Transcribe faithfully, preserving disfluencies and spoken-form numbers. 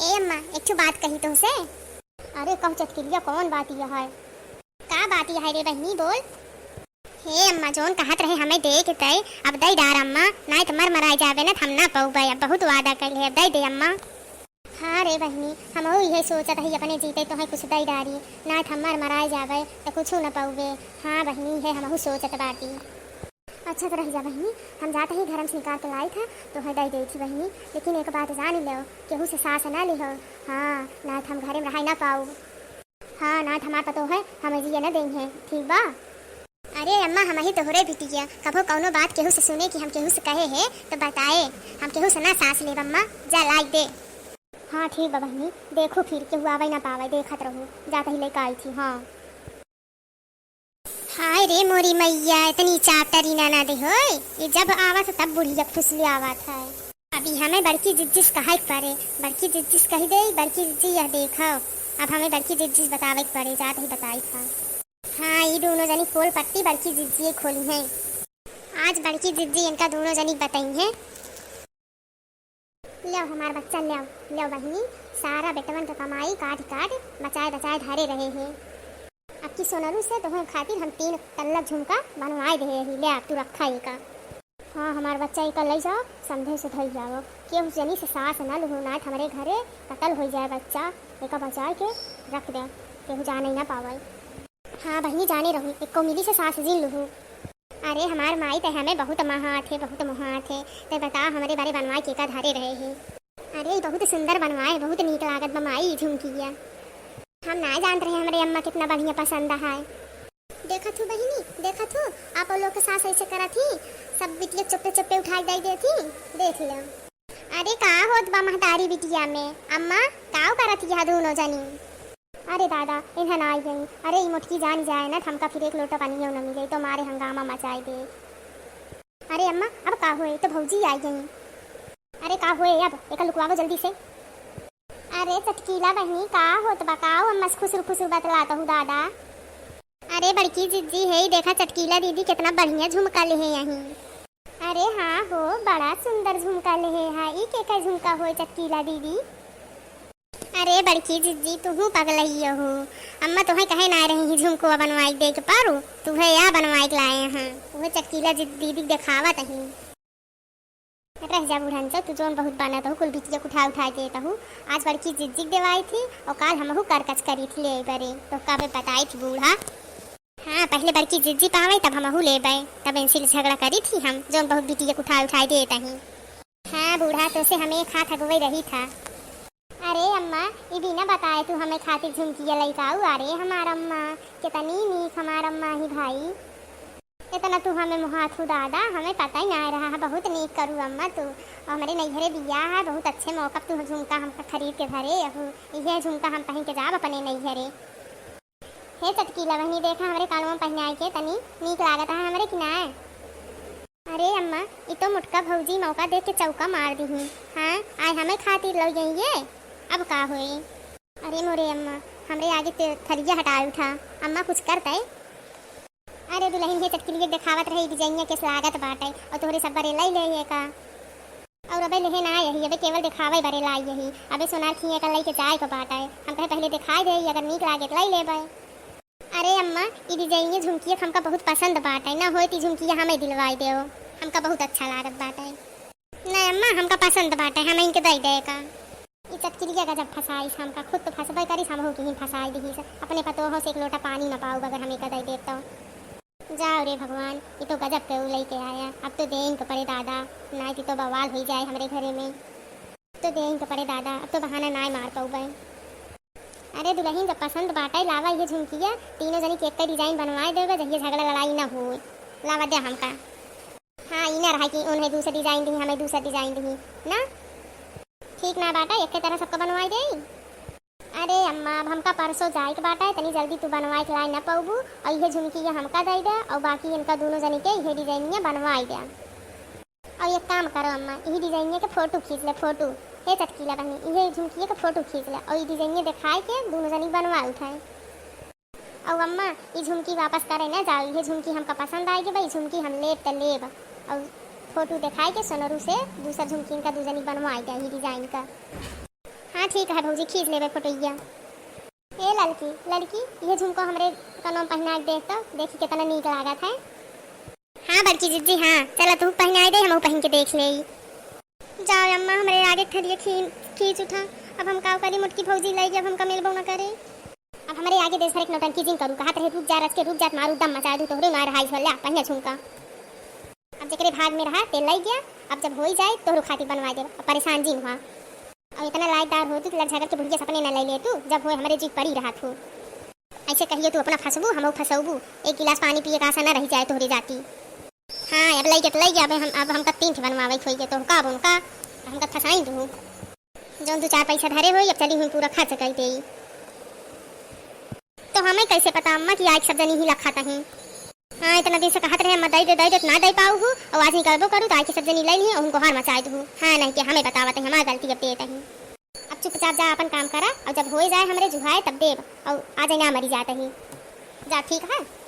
ए अम्मा, एक ठो बात कही तोहसे। अरे कह चटकिलिया, कौन बात यह है? का बात यह है रे बहिनी, बोल। हे अम्मा, जौन कहत रहे हमें दे के तय, अब दई डार अम्मा, नाय त मर मराए जाबे न, त हम ना पउबे, अब बहुत वादा कइल है, अब दई दे अम्मा। हाँ रे बहिनी, हमहू इहे सोचत हई अपने जीते तोहे कुछ दई डारी, नाय त हम मर मराए जाबे त कुछू न पउबे। हाँ बहिनी, इहे हमहू सोचत बाटी। अच्छा त रह जा बहिनी, हम जात ही घर में से निकाल के लाई था, तोहे दई देई थी बहिनी, लेकिन एक बात जानी लेव, केहू से सास ना लिहो। हाँ, नाय त हम घरे में रहाई ना पाउब। हाँ, नाय त हमार पतोह है, हमें जिए न देइहैं, ठीक बा? अरे अम्मा, हमही तोहरे बिटिया, कभो कउनो बात केहू से सुने कि हम केहू से कहे है त बताए, हम केहू से ना सास लेब अम्मा, जा लाई दे। हाँ ठीक बा बहिनी, देखू फिर केहू आवे ना पावे, देखत रहू, जात ही लेके आई थी। हाँ। हाय रे मोरी मैया, इतनी चापटरी ननद होय, ये जब आवत तब बुढ़िया फुसली आवत है। अभी हमें बड़की जिज्जी से कहे के परे, बड़की जिज्जी से कही दे, बड़की जिज्जी यह देखो, अब हमें बड़की जिज्जी से बतावे के परे, जात ही बताई था। हाँ, ई दोनों जनी पोल पट्टी बड़की जिज्जी खोली हैं। आज बड़की जिज्जी इनका दोनों जनी बताई हैं। ल्यो हमार बच्चा, ल्यो, ल्यो बहिनी, सारा बेटवन के कमाई काट काट बचाए बचाए धरे रहे हैं। अब की सोनरू से तोहरे खातिर हम तीन तल्ला झुमका बनवाए दे ही, ले अब तू रखा एका। हाँ, हमार बच्चा एका लई जाओ, समझे से धई जाओ, केहू जनी से सास ना लुहू, नाय त हमरे घरे कतल हो जाए बच्चा, एका बचाए के रख दे, केहू जाने ना पावे। हाँ बहिनी, जाने रहू, एको मिली से सास जिन लुहू। अरे हमार माई, तै हमें बहुत मोहात है, बहुत मोहात है। तै बता, हमरे बारे बनवाए के का धरे रहे है? अरे, ई बहुत सुंदर बनवाए, बहुत नीक लागत बा माई, ई झुमकिया। हम ना जानत रहे हमरे अम्मा कितना बढ़िया पसंद है। देखत हूँ बहिनी, देखत हूँ, आप लोग के सास ऐसे करत ही, सब बिटिया चुप्पे चुप्पे उठाए दे देत ही, देख लो। अरे का होत बा महतारी बिटिया में? अम्मा, काव करत यह दोनों जनी? अरे दादा, इन्हें ना आई गई। अरे ई मोटकी जान जाए ना, त हमका फिर एक लोटा पानियो न मिले, तो मारे हंगामा मचाई दे। अरे अम्मा, अब का होए, तो भौजी आई गई। अरे का होए, अब एका लुकवावो जल्दी से। अरे चटकीला बहिनी, का होत बा, काव अम्मा से खुसुर खुसुर बतलात हूँ दादा? अरे बड़की जिज्जी, हे ई देखा चटकीला दीदी कितना बढ़िया झुमका लेहे यहीं। अरे हाँ हो, बड़ा सुंदर झुमका लेहे हा। ई केकर झुमका होय चटकीला दीदी? अरे बड़की जिज्जी, तुहू पगलहियो हो। अम्मा तोहे कहे ना रही ही झुमको बनवाई दे के पारू, तुहे या बनवाई के लाए हैं। उहे चटकीला जिद-, दीदी देखावत ही। रह जा बुढ़न से, तू जोन बहुत बनत हो, कुल बिटिया उठा उठा देत हो। आज बड़की जिज्जी के देवाई थी और काल हमहू करकच करी थी ले बरे, तो का बे बताई थी बूढ़ा। हाँ, पहले बड़की जिज्जी पावे, तब हमहू लेबे। तब इनसे झगड़ा करी थी हम, जौन बहुत बिटिया के उठाए उठाए देत ही। हाँ बूढ़ा, तो से हमें एक हाथ अगुवे रही था। अरे अम्मा, ई बिना बताए तू हमें खातिर झुमकिया लइकाऊ। अरे हमार अम्मा, कितनी नीक हमार अम्मा ही भाई। इतना तू हमें मुहात हु दादा, हमें पता ही ना रहा है। बहुत नीक करू अम्मा तू। और हमरे नैहरे बियाह है, बहुत अच्छे मौका पे तू झुमका हमका खरीद के धरे अहू। इहे झुमका हम पहन के जाब अपने नैहरे। हे चटकीला बहिनी, देखा हमरे कानवा में पहिनाए के तनी नीक लागत है हमरे कि नाय? अरे अम्मा, ई तो मोटका भौजी मौका देख के चौका मार दीही। हाँ, आय हमें खातिर लौ गई ये, अब का होई? अरे मोरे अम्मा, हमरे आगे ते थरिया हटाए उठा, अम्मा कुछ करते। अरे दुलहिन, हे चटकिलिया देखावत रहे, ई डिजाइनिया केस लागत बाटे, और तोहरे सब बरे लई ले ये का? और अबे लेहे ना यही, अबे केवल देखावे बरे लाई यही। अबे सोनार खिए का लई के जाए को बाटे, हम कहे पहले देखाई दे, अगर नीक लागे तो लई लेबे। अरे अम्मा, ई डिजाइनिया झुमकिया हमका बहुत पसंद बाटे, ना होई ती झुमकिया हमें दिलवाई देओ, हमका बहुत अच्छा लागत बाटे। ना अम्मा, हमका पसंद बाटे, हम इनके दई दे का। ई चटकिलिया गजब फंसाइस हमका, खुद तो फंसबे करिस, हमहू के ही फंसाई दिहिस। अपने पतोहो से एक लोटा पानी न पाउब अगर हम एका दई देब तो। जाओ रे भगवान, ई तो गजब के उ लइके आया। अब तो देइन के पड़े दादा, नाई ती तो बवाल होई जाए हमरे घरे में। अब तो देइन के पड़े दादा, अब तो बहाना नाई मार पउबे। अरे दुलहिन, जब पसंद बाटे लावा ये झुमकिया, तीनों जनी के एक डिजाइन बनवाए देबे, जहिया झगड़ा लड़ाई ना होए। लावा दे हमका। हाँ, ई ना रहा कि उन्हें दूसर डिजाइन दिही, हमें दूसर डिजाइन दिही ना। ठीक ना बाटा, एके तरह सबका बनवाई देई। अरे अम्मा, अब हमका परसों जाए के बाटा, इतनी जल्दी तू बनवाए के लाए ना पउबू। और इहे झुमकिया हमका दई दे और बाकी इनका दोनों जनी के इहे डिजाइनिया बनवाई दे। और एक काम करो अम्मा, इही डिजाइनिया के फोटो खींच ले, फोटो। हे चटकीला बहनी, इहे झुमकिया के फोटो खींच ले और ई डिजाइनिया दिखाए के दोनों जनी बनवा उठाए। अउ अम्मा, ई झुमकी वापस करे ना जाओ, इहे झुमकी हमका पसंद आइ गई बा, ई झुमकी हम लेब त लेब। अउ फोटो देखाइ के सोनरू से दूसर झुमकी इनका दू जनी बनवाइ दे, ई डिजाइन का। हाँ ठीक है भौजी, खींच लेबे फोटोइया। ए ललकी, ललकी, ये झुमको हमरे कनवा में पहिना के देख तो, देखी कितना नीक लागत है। हाँ बड़की जिज्जी, हाँ, चला तू पहिनाए दे, हमहू पहिन के देख लेई। जा अम्मा, हमरे आगे थरिया खी-, खींच उठा। अब हम का करी, मोटकी भौजी लई गई, अब हमका मिलबो न करे। अब हमरे आगे देश भर के नौटंकी जिन करू, कहत रहे रुक जा रच के, रुक जा, मारू दम मचा दू तोहरे मार हाई झोला पहिया झुमका। अब जेकरे भाग में रहा ते लई गया, अब जब होई जाए तोहरो खातिर बनवा देब, अब परेशान जिन हुआ। अब इतना लायकदार हो तू कि लग झगड़ के बुढ़िया सपने न ले ले तू, जब होए हमरे जी पड़ी रहा तू। ऐसे कहियो तू अपना फंसबू, हमहू फंसबू, एक गिलास पानी पिए का आशा न रही जाए तोहरे जाती। हाँ, अब लई गया तो लई गया, अब हम, अब हमका तीन ठे बनवावे खोई के तो का बोन का, हमका फंसाई दू। जौन दू चार पैसा धरे होई, अब चली हुई पूरा खर्च कई देई। तो हमें कैसे पता अम्मा कि आज सब जनी ही लखत ही? हाँ, इतना दिन से कहत रहे अम्मा दई दे, दई दे, तो ना दई पाऊ हूँ, और आज निकलबो करू तो आज के सब जनी लई ली, और उनको हार मचाए दू। हाँ, नहीं कि हमें बतावत ही, हमार गलती अब देत ही। अब चुपचाप जा अपन काम करा, और जब होए जाए हमरे जुहाए तब देब, और आज ना मरी जात ही। जा, ठीक है।